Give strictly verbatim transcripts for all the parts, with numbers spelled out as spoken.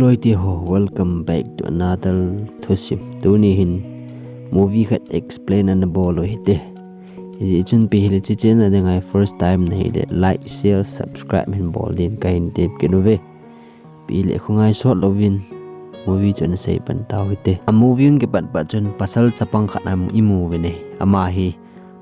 Oi te ho, welcome back to another thusim. Tuni hin movie khat explain ana bol u hite. Hijeh chun ipi hile hiche channel a dinga first time nahile like, share, subscribe hin bol din kahin tep kit uve. Ipi hile khongai sot louvin movie chu ana sei pan tau hite. A movie hung kipat pat chun pasal chapang khat ana imu uve. Ama hi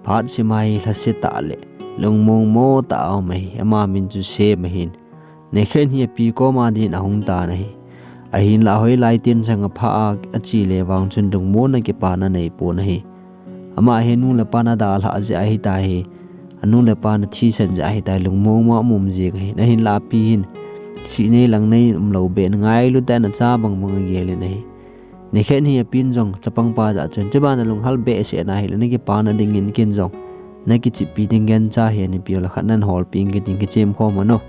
phat sima hi lhasetah le lungmong mo tah a um ahi. Ama min chu Sem ahin. Nikhat hi api koma din ahung tan ahi. Ahinlah hoilai tensang apha a, ache le vang chun lungmonna kipana anei pon ahi. Ama hi anu le apa ana dalhah jeh ahitai. Anu le apa ana thisan jeh ahitai, lungmong mo a um jeng ahi. Ahinlah api hin sih nei lang nei umlou beh in ngailut tah in acha bangbang agel in ahi. Nikhat hi apin jong chapangpa jah chun, chuban nalunghel behseh nahile nakipana dingin ken jong nakicheppi ding gancha hi ana pe u le khat nan holpi inge tin kichem khom un o,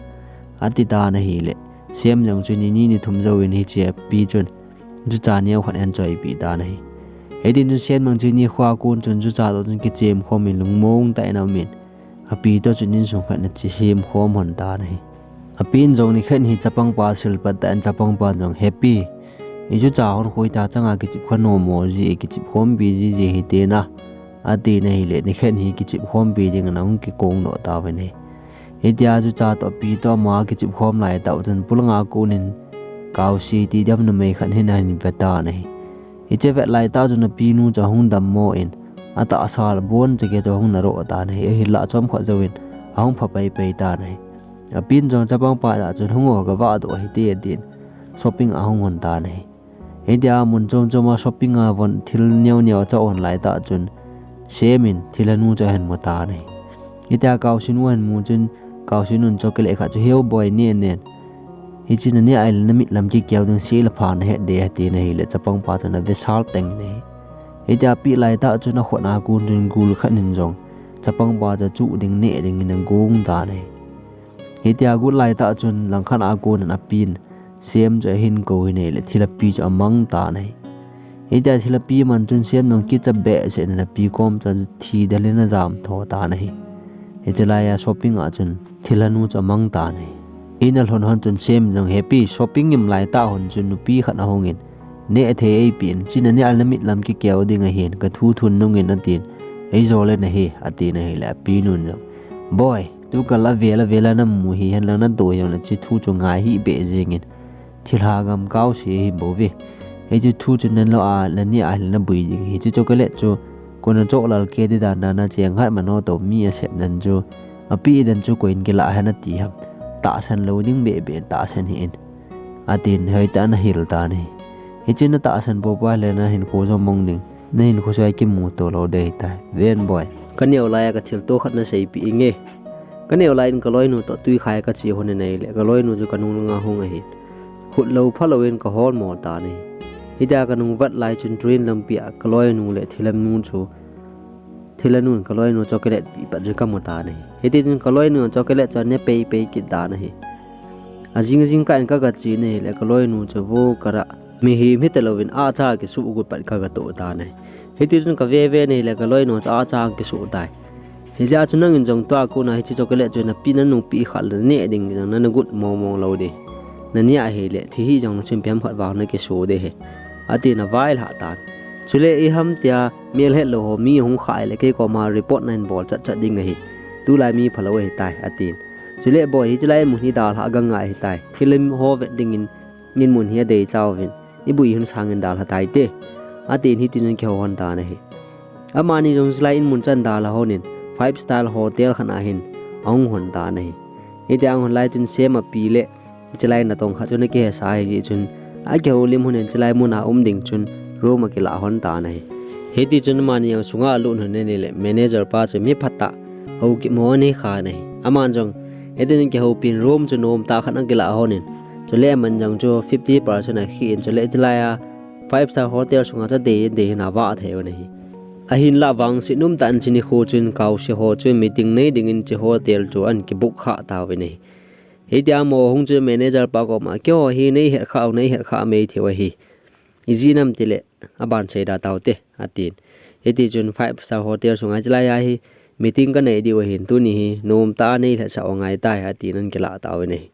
ati tan ahile, Sem jong chu nini nithum jouvin hiche api chun jucha neo khat ahin choipeh tan ahi. Hiti chun Sem jong chu nikho a kon chun jucha toh chun kichem khom in lungmong tah in aum in, api toh chun insung khat ana che sem khom lhon tan ahi. Apin jong nikhat hi chapangpa silpat tah in chapangpan jong, He pi, ijucha hon khoitah changa kichep kha nom mo ji, kichep khompi jiji hite na, atin ahile nikhat hi kichep khompi dingin ahung kikong doh tauvin ahi. Hitia jucha toh api toh ama kichep khom laitah u chun polanga konin Kaosi ti dam numei khat hin ahin ve tan ahi. Hiche vet laitah chun apinu chu ahung dammo in, atahsa le abon chekei chu ahung naroh tan ahi. Ahinlah chomkhat jouvin ahung pha paipai tan ahi. Apin jong chapangpa jah chun, Hung o, kavah doh hite, atin shopping a ahung lhon tan ahi. Hitia mun chom chom a shopping a von thil neo neo achoh lhon laitah chun Sem in thilhanu chu ahin mu tan ahi. Hitia Kaosinu ahin mu chun Kaosinun chocolate khat chu, He o boi, ne nen, hiche naneh ahile namit lam kikeu ding, se le pha nahet ding, atin ahile chapangpa chun ave sal teng in ahi. Hitia apeh laitah chun akhut a kon chun gul khat in jong chapangpa chu achuh ding neh dingin agong tan ahi. Hitia agot laitah chun langkhat a konin apin Sem chu ahin kou in ahile thilhapi chu amang tan ahi. Hitia thilhapi aman chun Sem jong kicha behseh in api kom chu athi del in ajam tho tan ahi. Hiche laiya shopping a chun thilhanu chu amang tan ahi. In alhun lhon chun Sem jong, He pi, shopping im laitah hon chun nupi khat ahungin, Neh thei eipeh in, hiche naneh ahile namit lam kikeu ding ahin, kathu thun nungin, atin, Eijole nahi, atin ahile apinun jong, Boi, tukal avel avel a namu hihen lang, nadoh jongle hiche thu chu ngai hih beh jengin, thilha gam Kaosi ahibouve. Hiche thu chu nanlou a naneh ahile nabui ding ahi. Hiche chocolate chu kona choh lal kei di dan dan a cheng khat mano toh mi asep dan chu, apeh dan chu koiyin kilah ham nati ham. Tahsan lou ding beh beh in tahsan hih in, atin hoitah in ahil tan ahi. Hiche natahsan poupou le nahinkho jong mong ding, nahinkho sua kimuto lou ding ahitai. Ven boi, kaneo laiya kathilto khat naseipeh inge. Kaneo laiyin kaloinu toh twikhai kache lhon in ahile kaloinu chu kanung langa hung ahin, khutlou phalouvin kahol mo tan ahi. Hitia kanung vet lai chun train lampia kaloinu le thilhanu chu, thilhanun kaloinu chocolate peh pat chu kamu tan ahi. Hiti chun kaloinu chocolate chu ane pei pei kit tan ahi. Ajing jingkah in kagache in ahile kaloinu chu vo kara, mihem hitalouvin acha kisuh got pat kagatoh tan ahi. Hiti chun kave ve in ahile kaloinu chu acha kisoh tai. Hijeh chun nangin jong tua kona hiche chocolate chu napi nanung peh khah le naneh ding jong nanagot mong mong lou ding. Naneh ahile thi hih jongle chun ipi ham khat vang nakiso ding ahi, atin availhah tan. Chule iham tia melhetlou ho mi ahung khah le kei koma report nahin bol chat chat ding ahi. Tulai mi phalou ahitai, atin. Chule boi, hiche lai inmun hi dalhah ganga ahitai. Film ho vet dingin inmun hi adeicha uvin, ibui hun sangin dalha taite, atin hitin ahung kihou lhon tan ahi. Amani jong hiche lai inmun chan dalha lhonin five star hotel khat a hin ahung lhon tan ahi. Hitia ahung lhon lai chun Sem api le hiche lai natong khat chu ana kihesa ahi jeh chun, akihoulim lhonin hiche lai muna um ding chun room akilah lhon tan ahi. Hiti chun amani jong sunga alut lhonin ahile manager pa chu mi phatah, houkip mo anei khan ahi. Aman jong hitin kihoupin room chu nomtah khat ana kilah lhonin, chule aman jong chu fifty percent akhin, chule hiche laiya five star hotel sunga chu adei dei hin avah thei un ahi. Ahinlah vangset umtah in hiche nikho chun Kaosi ho chu meeting nei dingin hiche hotel chu ana kibook khah tauvin ahi. Hitia amaho ahung chun manager pa koma, Keiho hi neihet khah u, neihet khah mei thei u ahi. Ijeh inem itile, aban seida taute, atin. Hiti chun five star hotel sunga hiche laiya hi meeting kanei diu ahin, tuni hi nomtah a neilhetsah u angaitai, atin ana kilah tauvin ahi.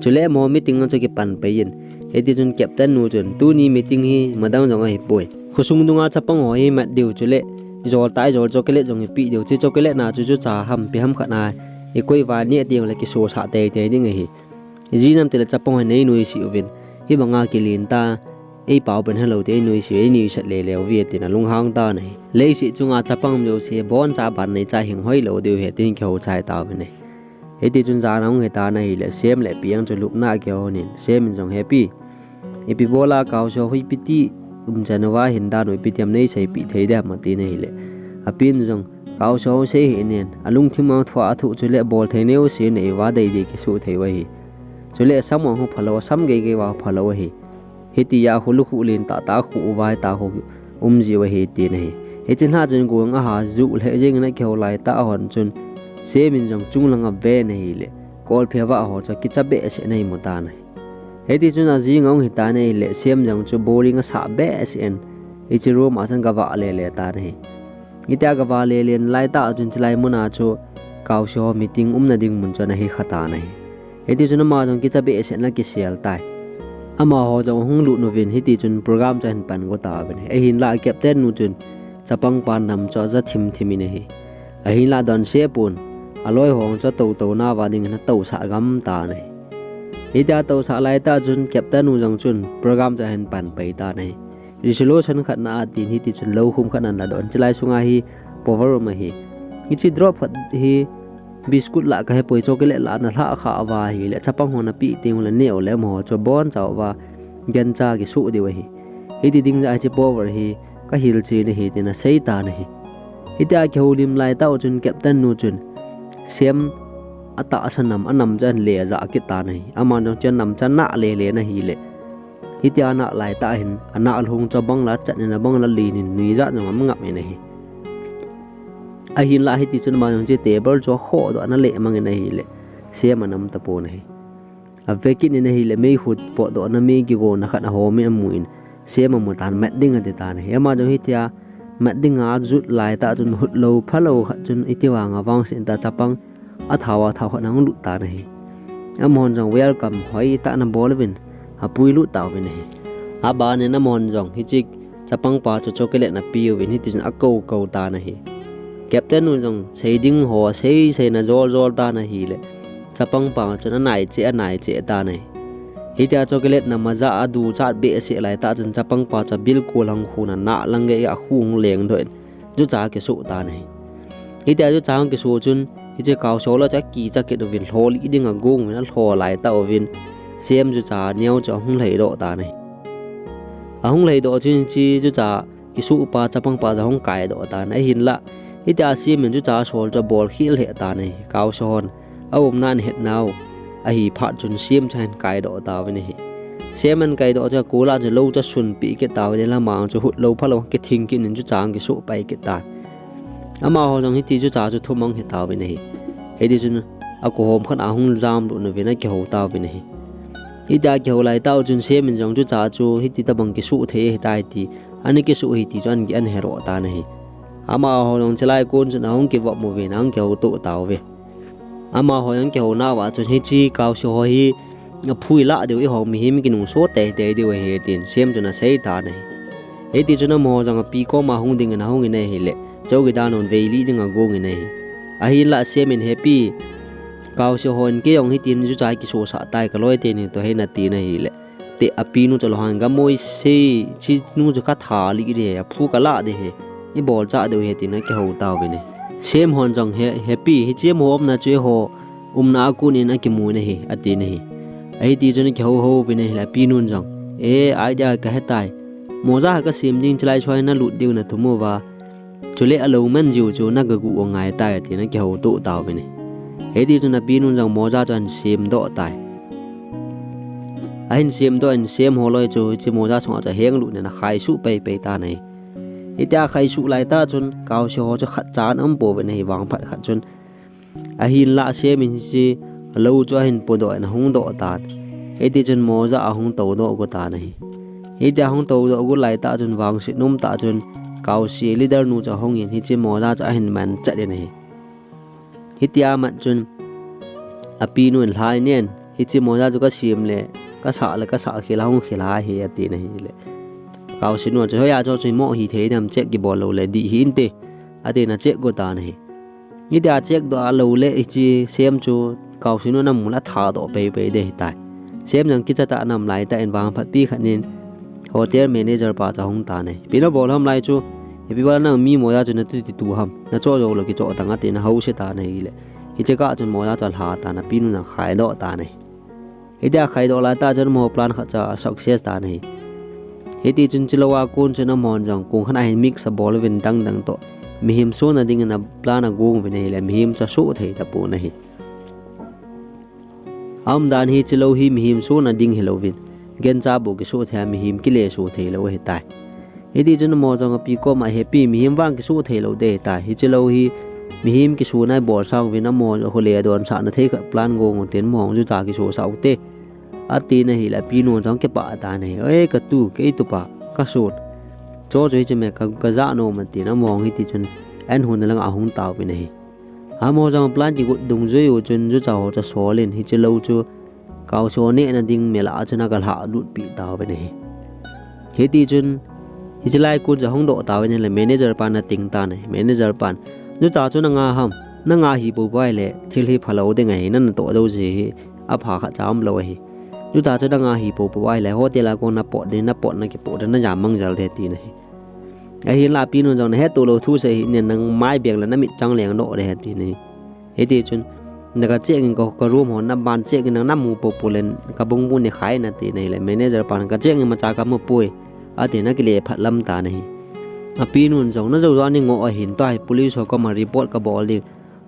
Chule amaho meeting a chu akipan pai in, Hiti chun captain nu chun, "Tuni meeting hi madang jong ahipoi. Khosung dunga chapang ho hi mat diu chule, ijol ta ijol chocolate jong ipi diu, hiche chocolate na chu, chu cha ham pi ham khat na ikoi uva neh teng le kisosah teitei ding ahi. Ijeh inem itile chapang ho nei nuisat uvin, hibanga kilen ta, eipao pen helou te, ei nuisat, ei nuisat lele uve," tin alunghang tan ahi. Leiset chunga chapang jouse boncha banneicha hing hoilou diu ahi tin kihou chai tauvin ahi. Hiti chun jan ahung hi tan ahile, Sem le Pi ang chu lupna a kihou in, Sem in jong, "He Pi, ipi bola Kaoso hi ipi ti umchan uva hin dan u, ipi ti ham nei seipeh thei dem?" atin ahile, api nu jong, "Kaoso sei hih in, alungthim a thu athoh chule bol thei neo se nei uva deidei kisoh thei u ahi. Chule asam u phalou, asam geigei uva phalou ahi. Hitia khu lukhuh len tah tah khu uva tah khu um jiu ahi," tin ahi. Hiche lha chun gong aha juh lheh jeng in akihou laitah hon chun, Sem in jong chunglang aven ahile, kolphe vah ho chu kicha behseh in amu tan ahi. Hiti chun ajing ahung hi tan ahile, Sem jong chu boring asah behseh in, hiche room a chun gavah lele tan ahi. Hitia gavah lele laitah chun chulai muna chu Kaoso meeting umna ding mun chu ana hi kha tan ahi. Hiti chun ama jong kicha behseh in akisel tai. Amaho jong ahung lut uvin, hiti chun program chu ahin pan go tauvin ahi. Ahinlah captain nu chun chapang pa nam chu aja thim thim in ahi. Ahinlah donse pon, aloi ho chu atou tou nauva dingin atousah gam tan ahi. Hitia atousah laitah chun captain nu jong chun program chu ahin pan pai tan ahi. Resolution khat na atin, hiti chun lou khum khat ana la doh in, chulai sunga hi power um ahi. Hiche drop khat hi biscuit lah kahepoi, chocolate lah nalhah kha uva ahile, chapang hon apeh teng ule neh ule amaho chu aboncha uva gancha kisoh diu ahi. Hiti ding jeh a hiche power hi kahil chen ahi tin asei tan ahi. Hitia kihoulim laitah u chun captain nu chun Sem atahsa nam, anam chu ahin le jah kit tan ahi. Aman jong chu anam chu anah lele in ahile, hitia anah laitah hin, anah lhung chu abang la chat in, abang la len in, nuijat jong angap in ahi. Ahinlah hiti chun ama jong chu table chu akhoh doh in aleh mang in ahile, Sem anam tapon ahi. Ave kit in ahile, meikhu potdohna mei kigona khat ahom in amu in, Sem amu tan, mat ding ati tan ahi. Ama jong hitia mat dinga ajot laitah chun hutlou phalou khat chun iti vanga vangset ta chapang athao a thao khat ahung lut tan ahi. Amahon jong welcome hoitah in abol uvin, apuilut tauvin ahi. Abanin amahon jong hiche chapang pa chu chocolate ana peuvin, hiti chun akou kou tan ahi. Captain nu jong sei ding ho asei sei in ajol jol tan ahile, chapang pa chun anai cheh, anai cheh tan ahi. Hitia chocolate nam aja aduchat behseh laitah chun chapang pa chu abilkol ahung khun, anah lang geiya akhu ahung lengdoh in, jucha akisoh tan ahi. Hitia jucha ahung kisoh chun, hiche Kaoso lah chu akicha kit uvin, lholih ding agong uvin, alho laitah uvin, Sem jucha neo chu ahung lhaidoh tan ahi. Ahung lhaidoh chun hiche jucha kisoh pa chapang pa chu ahung kaidoh tan ahinlah, hitia Sem in jucha sol chu abol khel lheh tan ahi. Kaoso hon aumna ahin hetnau ahi phat chun Sem chu ahin kaidoh tauvin ahi. Sem ahin kaidoh chu akolah chu lou chu asunpeh kit tauvin, lamang chu hutlou phalou kithing kit in jucha akisoh pai kit tan. Amaho jong hiti jucha chu thum ahung hi tauvin ahi. Hiti chun akohom khat a ahung jamlut uvin akihou tauvin ahi. Hitia akihou laitah u chun Sem in jong jucha chu hiti tobang kisoh thei ahitai ti, ana kisoh ahi ti chu ana, ana hedoh tan ahi. Amaho jong chulai kon chun ahung kivop uvin ahung kihoutoh tauve. Amaho jong kihounauva chun hiche Kaoso ho hi aphu ilah diu, eiho mihem kinungso teitei diu ahi tin Sem chun asei tan ahi. Hiti chun amaho jong api koma hung dingin ahung in ahile, chowkidar nun veilih ding agong in ahi. Ahinlah Sem in, He Pi, Kaoso hon kei jong hitin jucha kisosah tai, kaloi teni toh hin atin ahile, te apinu chu alunghang in, Gamoi se, hichenu chu katha lih ding ahi, aphu kalah ding ahi, ibolchah diu ahi tin akihou tauvin ahi. Sem hon jong, He, He Pi, hiche amaho umna chu eiho umna a kon in akimun ahi, atin ahi. Ahiti chun akihou hou uvin ahile apinun jong, E, idea kahetai. Moja kasem ding, chulai sung nalut diu nathum uva, chule alou man jiu chu nagaguh u angaitai, tin akihoutoh tauvin ahi. Hiti chun apinun jong moja chu ahin semdoh tai. Ahin semdoh in Sem holoi chu hiche moja sunga chu ahenglut in akhaisuh peipei tan ahi. Hitia akhaisuh laitah chun Kaoso ho chu khatcha ana umpouvin ahi, vangphat khat chun. Ahinlah Sem in hiche lou chu ahin podoh in ahung doh tan. Hiti chun moja ahung toudoh go tan ahi. Hitia ahung toudoh go laitah chun vangset nomtah chun Kaoso leader nu chu ahungin hiche moja chu ahin manchat in ahi. Hitia amat chun apinu in, Lhai nen, hiche moja chu kasem le kasah le kasah khel a hung khel a hi, ati na hi le. Kaosin nu chun, "Hoiya chu chu mo hi thei dem, check kibol lou le dih hih inte," ati na check go ta na hi. Hitia check doh a lou le hiche Sem chu Kaosin nu na mu la tha doh pei pei de hi tai. Sem jong kicha ta nam lai ta in vangphat pi khat nin hotel manager pa cha hung ta na hi. Ipi na bol ham lai chu, ipi bol nang mi moja chu na tu ti tu ham, na cho jou lou kicho tang, ati na hou se ta na hi le. Hiche kah chun moja chu alha ta na, apinu na khai doh ta na hi. Hitia khai doh lai ta chun amaho plan khat cha success ta na hi. Hiti chun chilou a kon chun amahon jong kong khat a hin mix a bol uvin dang dang toh mihem sona ding in a plan a gong uvin ahi le, mihem chu asoh thei ta pon ahi. A um dan hi chilou hi mihem sona ding hi louvin, gancha bou kisoh thei a, mihem kile soh thei lou ahi tai. Hiti chun amaho jong api koma, "Hepi, mihem vang kisoh thei lou de ta. Hiche lou hi mihem kisona bol sang uvin amaho jong hole adon sah na thei khat plan gong u tin, amaho jong jucha kisoh sah u te," ati na hi le, apinu jong kipah ta na hi. "Oi, ka tu, kei tu pa, ka sot. Cho cho hiche me ka, ka ja nom," ati na amaho hiti chun an hun na lang a hung tao uvin ahi. Amaho jong plan kigot dungjui u chun jucha ho chu asol in, hiche lou chu Kaoso neh na ding mela a chun aga lha lut pi tau ve ne. Hiti chun, hiche lai kon chu ahung doh tau ve ne le manager pan ating ta ne. Manager pan, "Jucha chu nanga ham, nanga hi pou pai le, thil hi phalou ding ahi, nana toh jou ji hi, apha khat cha umlou ahi. Jucha chu nanga hi pou pai le, hotel a kon napot ding, napot na kipot ding, najam mang jel de," ati na hi. Ahinla apinu jong, "Nahet to lou thu sei hi, nen nang mai beng le namit chang leng doh de," ati na hi. Hiti chun, "Naga cheng in ka, ka room ho, naban cheng in nang namu pou pou le, kabung bu ne khai na," ati na hi le. Manager pan, "Ka cheng in macha kamu poi," ati na kile phat lam ta na hi. Apinu jong, "Najou jou a nei ngoh ahin, tua hi police ho koma report kabol ding.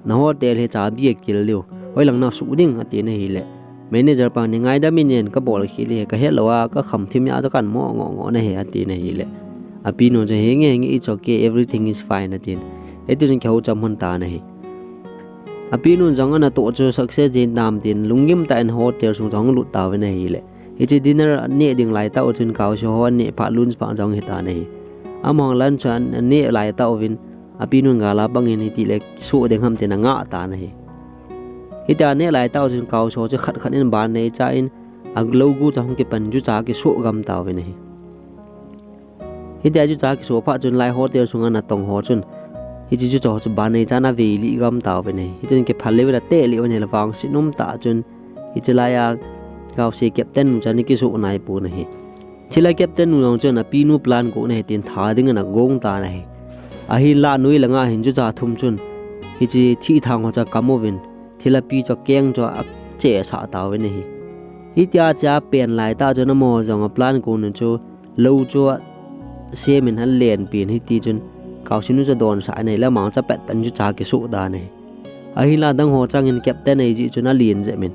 Na hotel hi chabi akil diu. Hoilang nasuh ding," ati na hi le. Manager pan, "Nei ngaidam in, kabol khel e, kahet lou a, kakham thim a, chu kamu ngoh ngoh na hi," ati na hi le. Apinu jong, "Henge, henge, it's okay, everything is fine," atin. Hiti chun kihou cham hon ta na hi. Apinu jong ana toh chu success ding tam tin, lunggim tah in hotel sung chu ahung lut tau ve na hi le. Hiche dinner neh ding lai tah u chun Kaoso ho aneh phat lunch pah jong hi ta na hi. Amahon lunch chu aneh lai tah uvin, apinu gal a pang in hiti le kisuh ding ham tin angah ta na hi. Hitia aneh lai tah u chun Kaoso chu khat khat in ban nei cha in, alou gu chu ahung kipan jucha kisuh gam tau ve na hi. Hitia jucha kisuh phat chun lai hotel sunga natong ho chun, hiche jucha ho chu ban nei cha in avei lih gam tau ve na hi. Hiti chun kiphal lih uvin ateh lih uvin ahile vangset um tah chun, hiche lai a Kaoso captain nu chu ana kisuh nai pon ahi. Chule captain nu jong chun apinu plan kou na hi tin tha ding in agong ta na hi. Ahinla anoi langa hin jucha thum chun, hiche thih thang ho chu akam uvin, thil api chu akeng chu achesah tau ve na hi. Hitia ache pen lai tah chun amaho jong aplan kou nu chu lou chu asem in alen pen hiti chun Kaoso nu chu adonsah na hi le amang chu apet pen jucha kisuh ta na hi. Ahinla adang ho chang in captain ahi jeh chun alen jep in.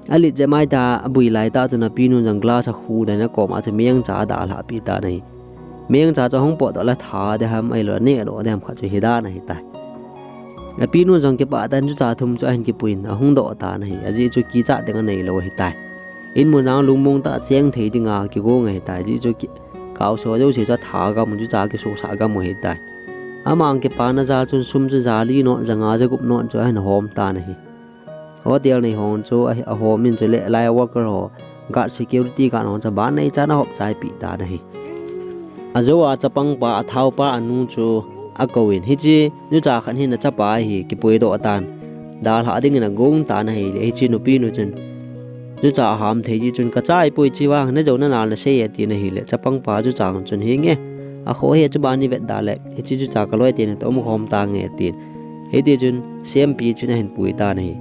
Alet jep mai ta, abui lai tah chun apinu jong glass akhu dan in akom a chu mengcha adalhah pi ta na hi. Mengcha chu ahung potdoh le tha ding ham ahilou le nehdoh ding ham khat chu hi dan ahi tai. Apinu jong kipah tah in jucha thum chu ahin kipui in ahung doh ta na hi. Ajeh chu kichat ding anei lou ahi tai. In mun jong lungmong tah cheng thei dinga kigong ahi tai. Ajeh chu ki, Kaoso jouse chu atha gam u, jucha kisosah gam u ahi tai. Amang kipana jal chun sum chu ja li not, ja nga, ja gup not chu ahin hom ta na hi. Hotel nei ho chu a, ahom in chule lai worker ho, guard, security guard ho chu ban nei cha in ahop chai pi ta na hi. Ajou a chapang pa, athao pa anu chu akou in, hiche jucha khat hin achapa hi kipuidoh tan, dalhah ding in agong ta na hi le, hiche nupi nu chun jucha aham thei jeh chun, "Kacha ahipoi, hiche vang najou nanal nasei e," ati na hi le, chapang pa jucha chun, "Henge, akhoh hi, chuban ivet da le, hiche jucha kaloi teni toh umkhom tange," atin. Hiti chun sempi chun ahin pui ta na hi.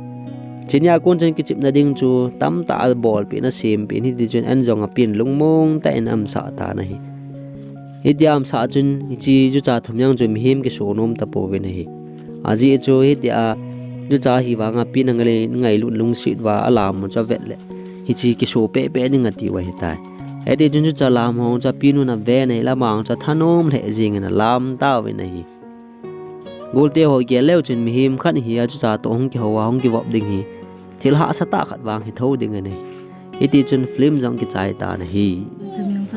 Chunia kon chun kichepna ding chu tamtah abolpeh in asempi in, hiti chun an jong apen lungmong tah in aumsah ta na hi. Hitia aumsah chun hiche jucha thum jong chu mihem kiso nom tapou ve na hi. Ajeh chu hitia jucha hi vang a pen angai, ngailut lungset uva alam u chu avet le, hiche kiso peh peh ding atiu ahi tai. Hiti chun jucha lam ho chu apinu in ave na hi le amang chu athanom lheh jeng in alam tau ve na hi. Golte ho gel leu chun mihem khat hi a jucha toh hung kihou a hung kivop ding hi thil hahsa tah khat vang hi tho ding ahi. Hiti chun film jong kichai ta na hi.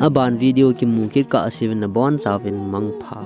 Aban video kimu kit kah seh uvin nabonchauvin mangpha.